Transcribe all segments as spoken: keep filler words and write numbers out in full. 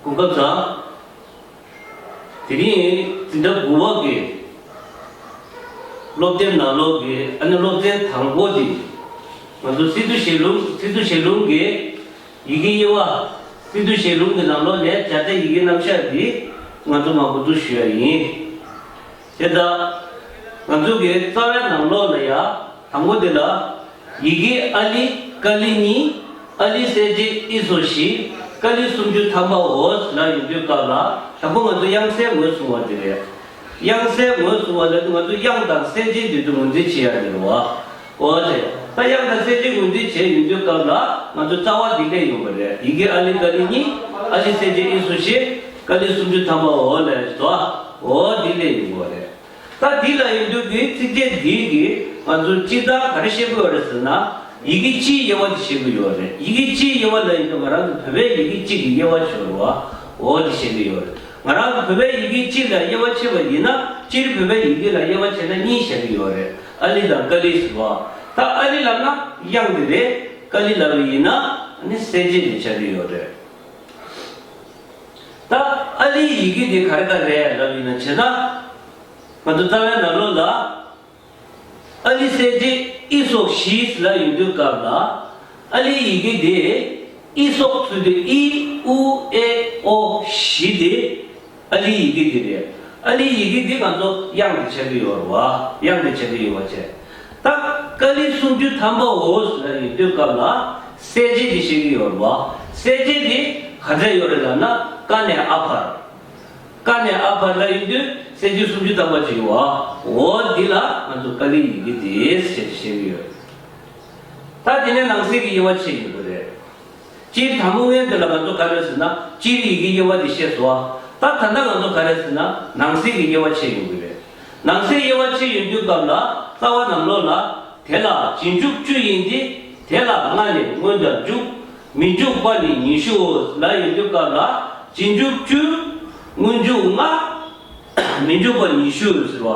གོ་སྐབས་དང་། དེ་རིང་འཛིན་གྲྭ་དགུ་པ་གི་སློབ་དེབ་ནང་ལོགས་ཀྱི་ཨ་ནི་སློབ་ཚན་དང་པོ་དེ། ང་ཚོ་སི་ཏུ་ཞལ་ལུང་། སི་ཏུ་ཞལ་ལུང་གི་ཡི་གེ་དབྱེ་བ། སི་ཏུ་ཞལ་ལུང་གི་ནང་ལོགས་ནས་བྱ་བྱེད་ཡི་གེ་རྣམ་གཞག་འདི་ང་ཚོ་མར་འགོ་འཛུགས་ཞུ་ཡ་ཡིན། དེ་ལྟར་ང་ཚོ་གི་རྩ་བའི་ནང་ལོགས་ལ་ཡ། དང་པོ་དེ་ལ། ཡི་གེ་ཨ་ལི་ཀ་ལི་གཉིས། ཨ་ལི་གསལ་བྱེད་ཨི་སོགས་བཞི། ཀ་ལི་སུམ་ཅུ་ཐམ་པའོ་ལབ་ཡོང་དུས་སྐབས་ལ། དང་པོ་ང་ཚོ་དབྱངས་གསལ་ངོས་བཟུང་བ་དེ་རེད། དབྱངས་གསལ་ངོས་བཟུང་བ་ལབ་དུས་ང་ཚོ་དབྱངས་དང་གསལ་བྱེད་དེ་ཚོ་ངོས་འཛིན་བྱེད་ཡ་དེ་རེད་བ། འོ་དེ། ད་དབྱངས་དང་གསལ་བྱེད་ངོས་འཛིན་བྱས་ཡོང་དུས་སྐབས་ལ་ང་ཚོ་རྩ་བ་འདི་སླེབས་ཡོང་བ་རེད། ཡི་གེ་ཨ་ལི་ཀ་ལི་གཉིས། ཨ་ལི་གསལ་བྱེད་ཨི་སོགས་བཞི། ཀ་ལི་སུམ་ཅུ་ཐམ་པའོ་ལབ་ཡ་དེ་ཚོ། འོ་འདི་སླེབས་ཡོང་བ་རེད། ད་འདི་ལ་ཡོང་དུས་ཀྱི་ཚིགས་བཅད་འདི་གིས་ང་ཚོ་སྤྱིར་བཏང་ག་རེ་བཤད་ཀྱི་ཡོད་རེད་ཟེར་ན། ཡི་གེ་སྤྱིའི་དབྱེ་བ་དེ་བཤད་ཀྱི་ཡོད་རེད། ཡི་གེ་སྤྱིའི་དབྱེ་བ་ལ་ཡིན་ན་ང་རང་ཚོ་བོད་པའི་ཡི་གེ་གཅིག་གི་དབྱེ་བ་ཤོད་རེད་བ། འོ་དེ་བཤད་ཀྱི་ཡོད་རེད། ང་རང་ཚོ་བོད་པའི་ཡི་གེ་གཅིག་ལ་དབྱེ་བ་ཕྱེ་བ་ཡིན་ན། སྤྱིར་བོད་པའི་ཡི་གེ་ལ་དབྱེ་བ་ཕྱེ་ན་གཉིས་བཤད་ཀྱི་ཡོད་རེད། ཨ་ལི་དང་ཀ་ལི་ཟེར་བ། ད་ཨ་ལི་ལབ་ན་དབྱངས་དེ་རེད། ཀ་ལི་ལབ་པ་ཡིན་ན་ཨ་ནི་གསལ་བྱེད་དེ་ཆགས་ཀྱི་ཡོད་རེད། ད་ཨ་ལིའི་ཡི་གེ་དེ་ག་རེ་ག་རེ་རེད་ལབ་ཡིན་ན་བྱས་ན། ང་ཚོ་རྩ་བའི་ནང་ལོགས་ལ། ཨ་ལི་གསལ་བྱེད་ཨི་སོགས་བཞི་ལབ་ཡོང་དུས་སྐབས་ལ། ཨ་ལིའི་ཡི་གེ་དེ་ཨི་སོགས་ཚུལ་དུ་ཨི་ཨུ་ཨེ་ཨོ་བཞི་དེ་ཨ་ལིའི་ཡི་གེ་དེ་རེད། ཨ་ལིའི་ཡི་གེ་དེ་ང་ཚོ་དབྱངས་དེ་ཆགས་ཀྱི་ཡོད་རེད་བ། དབྱངས་དེ་ཆགས་ཀྱི་ཡོད་པ་བྱས། ད་ཀ་ལི་སུམ་ཅུ་ཐམ་པའོ་ལབ་ཡོང་དུས་སྐབས་ལ། གསལ་བྱེད་དེ་བཤད་ཀྱི་ཡོད་རེད་བ། གསལ་བྱེད་དེ་ག་ཚད་ཡོད་རེད་ལབ་ན། ཀ་ནས་ཨ་བར། ཀ་ནས་ཨ་བར་ལ་ཡིན་དུས་གསལ་བྱེད་སུམ་ཅུ་ཐམ་པ་ཅིག་ཡོད་བ། འོ་འདི་ལ་ང་ཚོ་ཀ་ལིའི་ཡི་གེ་དེ་ཟེར་བཤད་ཀྱི་ཡོད། ད་དེ་ནས་ནང་གསེས་ཀྱི་དབྱེ་བ་ཕྱེ་ཡོང་གི་རེད། སྤྱིར་དང་པོ་ངན་དེ་ལ་ང་ཚོ་ག་རེ་ཟེར་ན། སྤྱིར་ཡི་གེ་དབྱེ་བ་དེ་བཤད་སོང་བ། ད་ད་ལྟ་ང་ཚོ་ག་རེ་ཟེར་ན། ནང་གསེས་ཀྱི་དབྱེ་བ་ཕྱེ་ཡོང་གི་རེད། ནང་གསེས་དབྱེ་བ་ཕྱེ་ཡོང་དུས་སྐབས་ལ། རྩ་བ་ནང་ལོགས་ལ། དེ་ལ་རྗེས་འཇུག་བཅུ་ཡིན་ཏེ། དེ་ལ་ལྔ་ནི་སྔོན་དུ་འཇུག་མི་འཇུག་པ་ནི་ཉི་ཤུའོ་ལབ་ཡོང་དུས་སྐབས་ལ། རྗེས་འཇུག་བཅུ། སྔོན་འཇུག་ལྔ། མི་འཇུག་པ་ཉི་ཤུ་ཟེར་བ།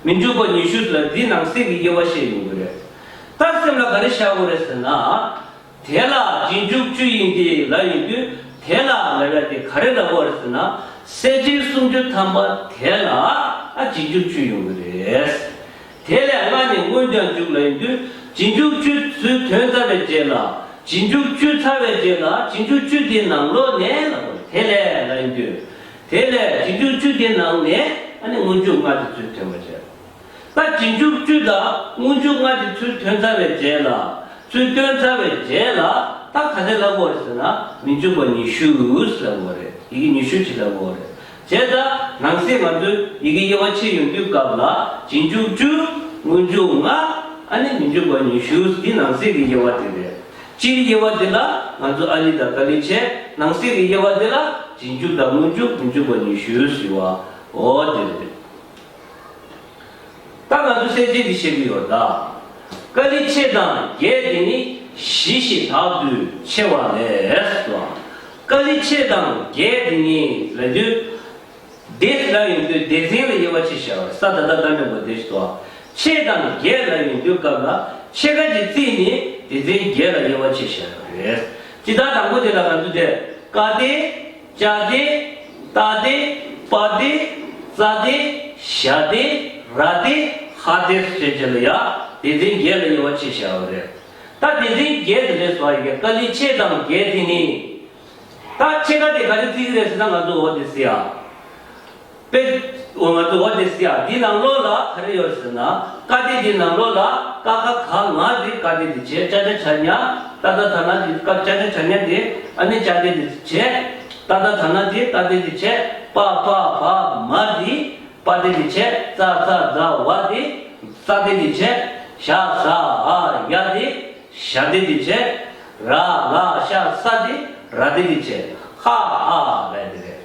མི་འཇུག་པ་ཉི་ཤུ་ལ་འདི་ནང་གསེས་ཀྱི་དབྱེ་བ་བཤད་ཡོང་གི་རེད། ད་སེམས་ལ་ག་རེ་ཤར་དགོས་རེད་ཟེར་ན། དེ་ལ་རྗེས་འཇུག་བཅུ་ཡིན་ཏེ་ལབ་ཡོང་དུས། དེ་ལ་ལབ་ཡ་དེ་ག་རེ་ལབ་དགོས་རེད་ཟེར་ན། གསལ་བྱེད་སུམ་ཅུ་ཐམ་པ་དེ་ལ་ཨ་རྗེས་འཇུག་བཅུ་ཡོང་གི་རེད། དེ་ལས་ལྔ་ནི་སྔོན་དུ་འཇུག་ལབ་ཡོང་དུས། རྗེས་འཇུག་བཅུ་ཚུར་ཐོན་ཚར་བའི་རྗེས་ལ། རྗེས་འཇུག་བཅུ་ཚར་བའི་རྗེས་ལ་རྗེས་འཇུག་བཅུ་དེའི་ནང་ལོགས་ནས་ལབ་དགོས་རེད། དེ་ལས་ལབ་ཡོང་དུས། དེ་ལས་རྗེས་འཇུག་བཅུ་དེའི་ནང་ནས་ཨ་ནི་སྔོན་འཇུག་ལྔ་དེ་ཚུར་ཐོན་པ་བྱས། ད་རྗེས་འཇུག་བཅུ་དང་སྔོན་འཇུག་ལྔ་དེ་ཚུར་ཐོན་ཚར་བའི་རྗེས་ལ། ཚུར་བཏོན་ཚར་བའི་རྗེས་ལ། ད་ག་ཚད་ལབ་དགོས་རེད་ཟེར་ན། མི་འཇུག་པ་ཉི་ཤུ་ལབ་དགོས་རེད། ཡི་གེ་ཉི་ཤུ་ཅིག་ལབ་དགོས་རེད། བྱས་ཙང་ནང་གསེས་ང་ཚོའི་ཡི་གེ་དབྱེ་བ་ཕྱེ་ཡོང་དུས་སྐབས་ལ། རྗེས་འཇུག་བཅུ། སྔོན་འཇུག་ལྔ། ཨ་ནི་མི་འཇུག་པ་ཉི་ཤུ། འདི་ནང་གསེས་ཀྱི་དབྱེ་བ་དེ་རེད། སྤྱིའི་དབྱེ་བ་འདི་ལ་ང་ཚོ་ཨ་ལི་དང་ཀ་ལི་བྱས། ནང་གསེས་ཀྱི་དབྱེ་བ་འདི་ལ་རྗེས་འཇུག་དང་སྔོན་འཇུག་མི་འཇུག་པ་ཉི་ཤུ་ཟེར་བ། འོ་དེ་རེད། ད་ང་ཚོ་གསལ་བྱེད་འདི་བཤད་ཀྱི་ཡོད་ད། ཀ་ལི་ཕྱེད་དང་བརྒྱད་དེ་ནི་བཞི་ཞེས་དག་ཏུ་ཕྱེ་བ་ལས་སོ། ཀ་ལི་ཕྱེད་དང་བརྒྱད་དེ་ནི་ལབ་དུས། སྡེ་ལབ་ཡོང་དུས་སྡེ་ཚན་ལ་དབྱེ་བ་ཕྱེ་བྱ་བ། ས་ད་བཏགས་སྡ་མ་འ་བ་སྡེ་ཞེས་སོ། ཕྱེད་དང་བརྒྱད་ལབ་ཡོང་དུས་སྐབས་ལ་ཕྱེད་ཀ་གི་རྩིས་ནི་སྡེ་ཚན་བརྒྱད་ལ་དབྱེ་བ་ཕྱེ་བྱ་བ་རེད། ཇི་ལྟར་དང་པོ་དེ་ལ་ང་ཚོ་དེ། ཀ་སྡེ། ཅ་སྡེ། ཏ་སྡེ། པ་སྡེ། ཙ་སྡེ། ཞ་སྡེ། ར་སྡེ། ཧ་སྡེ་ཞེས་བྱས་ལ་ཡ། སྡེ་ཚན་བརྒྱད་ལ་དབྱེ་བ་ཕྱེ་བྱ་བ་རེད། ད་སྡེ་ཚན་བརྒྱད་དེ་ལས་སོ་ཡི་གེ་ཀ་ལི་ཕྱེད་དང་བརྒྱད་དེ་ནི། ད་ཕྱེད་ཀ་དེ་ག་རེ་བརྩི་གི་རེད་ཟེར་ན། ང་ཚོ་འོ་དེ་ཟེར་ཡ། དཔེ། འོ་ང་ཚོ་འོ་དེ་ཟེར་ཡ། འདི་ནང་ལོགས་ལ་ག་རེ་ཡོད་ཟེར་ན། ཀ་སྡེ་འདི་ནང་ལོགས་ལ་ཀ་ཁ་ག་ང་དེ་ཀ་སྡེ་འདི་བྱས། ཅ་ཆ་ཇ་ཉ། ཏ་བཏགས་སྡ་ན་འདི་ཀ་ཅ་ཆ་ཇ་ཉ་འདི་ཨ་ནི་ཅ་སྡེ་འདི་བྱས། ཏ་བཏགས་ད་ན་འདི་ཏ་སྡེ་འདི་བྱས། པ་ཕ་བ་མ་འདི་པ་སྡེ་འདི་བྱས། ཙ་ཚ་ཛ་ཝ་འདི་ཙ་སྡེ་འདི་བྱས། ཞ་ཟ་འ་ཡ་འདི་ཞ་སྡེ་འདི་བྱས། ར་ལ་ཤ་ས་འདི་ར་སྡེ་འདི་བྱས། ཧ་ཨ་ལ་འདི་རེད།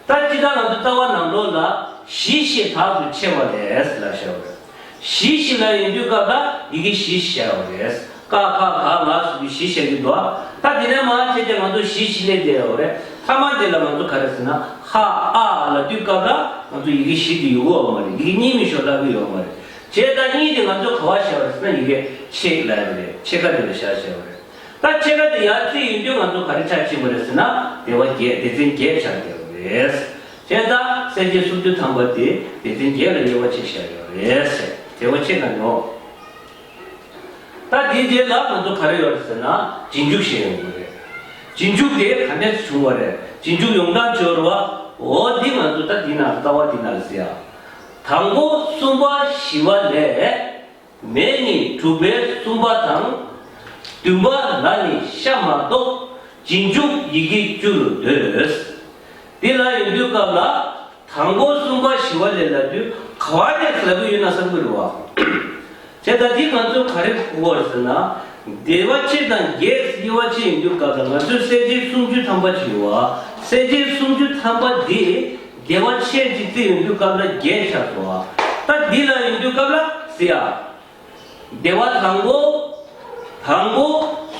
ད་སྤྱིར་བཏང་ང་ཚོ་རྩ་བ་ནང་ལོགས་ལ་བཞི་ཞེས་དག་ཏུ་ཕྱེ་བ་ལས་ལབ་བྱ་བ་རེད། བཞི་ཞེས་ལབ་ཡོང་དུས་སྐབས་ལ་ཡི་གེ་བཞི་ཞེས་བྱ་བ་རེད། ཀ་ཁ་ག་ང་སོགས་ཀྱི་བཞི་བཤད་ཀྱི་འདུག་ད་དེ་ནས་མར་བྱས་ཏེ་ང་ཚོ་བཞི་བཞི་ལས་བསྡད་ཡོད་རེད། མཐའ་མ་དེ་ལ་ང་ཚོ་ག་རེ་ཟེར་ན། ཧ་ཨ་ལབ་དུས་སྐབས་ལ་ང་ཚོ་ཡི་གེ་བཞི་དེ་ཡོད་ཡོད་མ་རེད། ཡི་གེ་གཉིས་མི་ཤོར་ལབ་ཀྱི་ཡོད་མ་རེད། བྱས་ཙང་གཉིས་དེ་ང་ཚོ་ག་པར་བཞག་པ་རེད་ཟེར་ན། ཡི་གེ་ཕྱེད་ལབ་ཡོད་རེད། ཕྱེད་ཀ་དེ་ལ་བཞག་བཞག་པ་རེད། ད་ཕྱེད་ཀ་དེ་ཡར་བརྩིས་ཡོང་དུས་ང་ཚོ་ག་རེ་ཆགས་ཕྱིན་པ་རེད་ཟེར་ན། སྡེ་བ་བརྒྱད། སྡེ་ཚན་བརྒྱད་ཆགས་བསྡད་པ་རེད། བྱས་ཙང་གསལ་བྱེད་སུམ་ཅུ་ཐམ་པ་དེ་སྡེ་ཚན་བརྒྱད་ལ་དབྱེ་བ་ཕྱེ་བཞག་ཡོད་རེད་ཟེར། དེ་བ་ཕྱེད་ཀ་ནོ། ད་དེའི་རྗེས་ལ་ང་ཚོ་ག་རེ་ཡོད་རེད་ཟེར་ན། རྗེས་འཇུག་བཤད་ཡོང་གི་རེད། རྗེས་འཇུག་དེ་ག་འདྲས་བྱུང་བ་རེད། རྗེས་འཇུག་ཡོང་སྟངས་སྦྱོར་བ། འོ་འདི་ང་ཚོ་ད་འདི་ན་རྩ་བ་འདི་ན་ཟེར་ཡ། དང་པོ་གསུམ་པ་བཞི་པ་ལས། མེ་གཉིས་དྲུག་པའི་གསུམ་པ་དང་། བདུན་པ་ལ་ནི་ཤ་མ་གཏོགས། རྗེས་འཇུག་ཡི་གེ་བཅུ་རུ་འདོད། འདི་ལ་ཡོང་དུས་སྐབས་ལ། དང་པོ་གསུམ་པ་བཞི་པ་ལས་ལབ་དུས་ག་བ་ནས་ལབ་ཀྱི་ཡོད་ན་བསམ་གྱི་རེད་བ། བྱས་ཙང་འདི་ང་ཚོས་ག་རེ་གོ་དགོས་རེད་ཟེར་ན། སྡེ་བ་ཕྱེད་དང་བརྒྱད་དབྱེ་བ་ཕྱེ་ཡོང་དུས་སྐབས་ལ་ང་ཚོས་གསལ་བྱེད་སུམ་ཅུ་ཐམ་པ་ཅིག་ཡོད་བ། གསལ་བྱེད་སུམ་ཅུ་ཐམ་པ་འདི་སྡེ་བ་ཕྱེད་ཅིག་བརྩིས་ཡོང་དུས་སྐབས་ལ་བརྒྱད་ཆགས་སོང་བ། ད་འདི་ལ་ཡོང་དུས་སྐབས་ལ་ཟེར་ཡ། སྡེ་བ་དང་པོ། དང་པོ།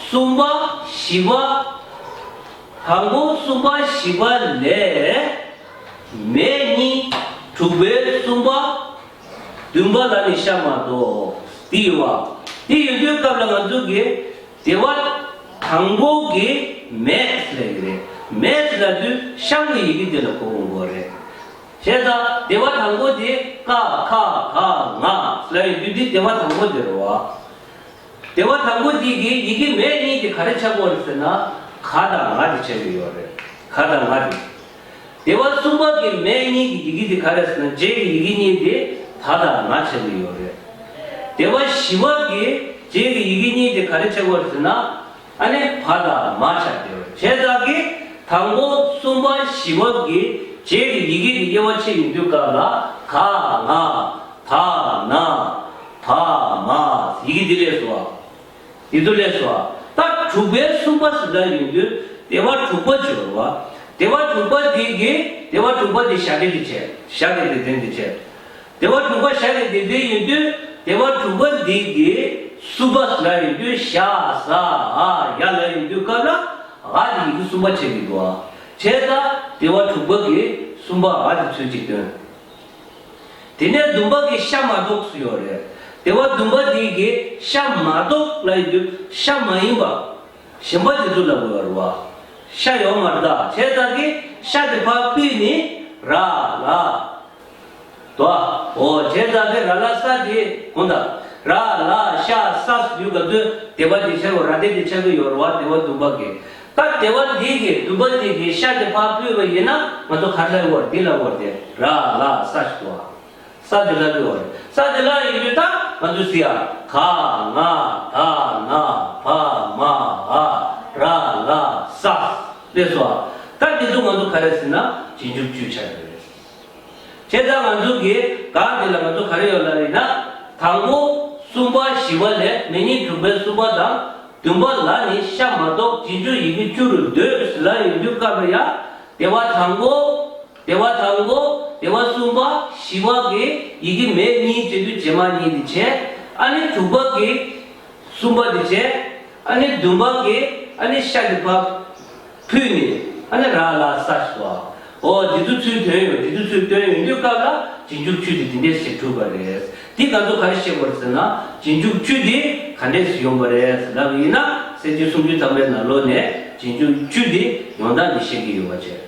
གསུམ་པ། བཞི་པ། དང་པོ་གསུམ་པ་བཞི་པ་ལས། མེ་གཉིས་དྲུག་པའི་གསུམ་པ། བདུན་པ་ལ་ནི་ཤ་མ་གཏོགས། འདི་ཡོད་བ། འདི་ཡོད་དུས་སྐབས་ལ་ང་ཚོ་གིས་སྡེ་བ་དང་པོ་གི་མེ་ལབ་ཀྱི་རེད། མེ་ལབ་དུས་ཤམ་གྱི་ཡི་གེ་འདི་ལ་གོ་དགོས་རེད། བྱས་ཙང་སྡེ་བ་དང་པོ་དེ་ཀ་ཁ་ག་ང་ལ་ཡོད་དུས་འདི་སྡེ་བ་དང་པོ་དེ་རེད་བ། སྡེ་བ་དང་པོ་འདི་གི་ཡི་གེ་མེ་གཉིས་དེ་ག་རེ་ཆགས་ཀྱི་ཡོད་རེད་ཟེར་ན། ག་དང་ང་དེ་ཆགས་ཀྱི་ཡོད་རེད། ག་དང་ང་དེ། སྡེ་བ་གསུམ་པ་གི་མེ་གཉིས་ཀྱི་ཡི་གེ་དེ་ག་རེ་ཟེར་ན། རྗེས་ཀྱི་ཡི་གེ་གཉིས་དེ་ད་དང་ང་ཆགས་ཀྱི་ཡོད་རེད། སྡེ་བ་བཞི་པ་གི་རྗེས་ཀྱི་ཡི་གེ་གཉིས་དེ་ག་རེ་ཆགས་ཀྱི་ཡོད་རེད་ཟེར་ན། ཨ་ནི་བ་དང་མ་ཆགས་ཀྱི་ཡོད་རེད། བྱས་ཙང་གི་དང་པོ་གསུམ་པ་བཞི་པ་གི་རྗེས་ཀྱི་ཡི་གེ་དེ་དབྱེ་བ་ཕྱེ་ཡོང་དུས་སྐབས་ལ་ག་ང་། ད་ན། བ་མ། ཡི་གེ་འདི་སླེབས་སོང་བ། འདི་ཚོ་སླེབས་སོང་བ། ད་དྲུག་པའི་གསུམ་པ་ཟེར་ལ་ཡོང་དུས་སྡེ་བ་དྲུག་པ་སྦྱོར་བ། སྡེ་བ་དྲུག་པ་འདི་གི་སྡེ་བ་དྲུག་པ་འདི་ཞྭ་སྡེ་འདི་བྱས། ཞྭ་སྡེ་འདི་དོན་འདི་བྱས། སྡེ་བ་དྲུག་པ་ཞྭ་སྡེ་འདི་འདི་ཡོང་དུས་སྡེ་བ་དྲུག་པ་འདི་གི་གསུམ་པ་ཟེར་ལ་ཡོང་དུས་ཞ་ཟ་འ་ཡ་ལ་ཡོང་དུས་སྐབས་ལ་འ་འདི་ཡི་གེ་གསུམ་པ་ཆགས་ཀྱི་འདུག་བ། བྱས་ཙང་སྡེ་བ་དྲུག་པ་གི་གསུམ་པ་འ་འདི་ཚུལ་གཅིག་སྟོན། དེ་ནས་བདུན་པ་གི་ཤ་མ་གཏོགས་སུ་ཡོད་རེད། སྡེ་བ་བདུན་པ་འདི་གི་ཤ་མ་གཏོགས་ལ་ཡོད་དུས་ཤ་མ་ཡིན་པ། གཞན་པ་དེ་ཚོ་ལ་གོ་ཡོད་རེད་བ། ཤ་ཡོད་མ་རེད་ད། བྱས་ཙང་གི་ཤ་དེ་ཕར་ཕུད་ནི་ར་ལ། དོ། འོ་བྱས་ཙང་གི་ར་ལ་ས་དེ་གོ་ད། ར་ལ་ཤ་ས་ཡོད་ག་དུས་སྡེ་བ་དེ་ཆགས་ཡོད། ར་སྡེ་དེ་ཆགས་ཀྱི་ཡོད་རེད་བ། སྡེ་བ་བདུན་པ་གི། ད་སྡེ་བ་འདི་གི་བདུན་པ་འདི་གི་ཤ་དེ་ཕར་ཕུད་པ་ཡིན་ན་ང་ཚོ་ག་རེ་ལབ་དགོས་རེད། འདི་ལབ་དགོས་རེད་དེ། ར་ལ་ས་ཞིག་འདུག་བ། ས་དེ་ལ་ལུས་པ་རེད། ས་དེ་ལ་ཡིན་དུས་ད་ང་ཚོས་ཟེར་ཡ། ག་ང་ད་ན་བ་མ་འ་ར་ལ་ས་སླེབས་སོང་བ། ད་འདི་ཚོ་ང་ཚོ་ག་རེ་ཟེར་ན་རྗེས་འཇུག་བཅུ་ཆགས་ཀྱི་རེད། བྱས་ཙང་ང་ཚོ་གི་ག་འདི་ལ་ང་ཚོ་ག་རེ་ཡོད་ལབ་ཡིན་ན། དང་པོ་གསུམ་པ་བཞི་པ་ལས་མེ་གཉིས་དྲུག་པའི་གསུམ་པ་དང་། བདུན་པ་ལ་ནི་ཤ་མ་གཏོགས། རྗེས་འཇུག་ཡི་གེ་བཅུ་རུ་འདོད་ཟེར་ལ་ཡོང་དུས་སྐབས་ལ་ཡ། སྡེ་བ་དང་པོ། སྡེ་བ་དང་པོ། སྡེ་བ་གསུམ་པ། བཞི་པ་གི་ཡི་གེ་མེ་གཉིས་བྱེད་དུས་རྗེས་མ་གཉིས་དེ་བྱས། ཨ་ནི་དྲུག་པ་གི་གསུམ་པ་དེ་བྱས། ཨ་ནི་བདུན་པ་གི་ཨ་ནི་ཤ་དེ་ཕར་ཕུད་ནས་ཨ་ནི་ར་ལ་ས་ཞིག་འདུག་བ། འོ་འདི་ཚོ་ཚུར་ཐོན་ཡོང་། འདི་ཚོ་ཚུར་ཐོན་ཡོང་དུས་སྐབས་ལ་རྗེས་འཇུག་བཅུ་དེ་འདི་འདྲས་ཞིག་གྲུབ་པ་རེད། འདི་ང་ཚོ་ག་རེ་བཤད་དགོས་རེད་ཟེར་ན། རྗེས་འཇུག་བཅུ་དེ་ག་འདྲས་ཞིག་ཡོང་པ་རེད་ཟེར་ལབ་པ་ཡིན་ན། གསལ་བྱེད་སུམ་ཅུ་ཐམ་པའི་ནང་ལོགས་ནས་རྗེས་འཇུག་བཅུ་དེ་ཡོང་སྟངས་འདི་བཤད་ཀྱི་ཡོད་པ་བྱས།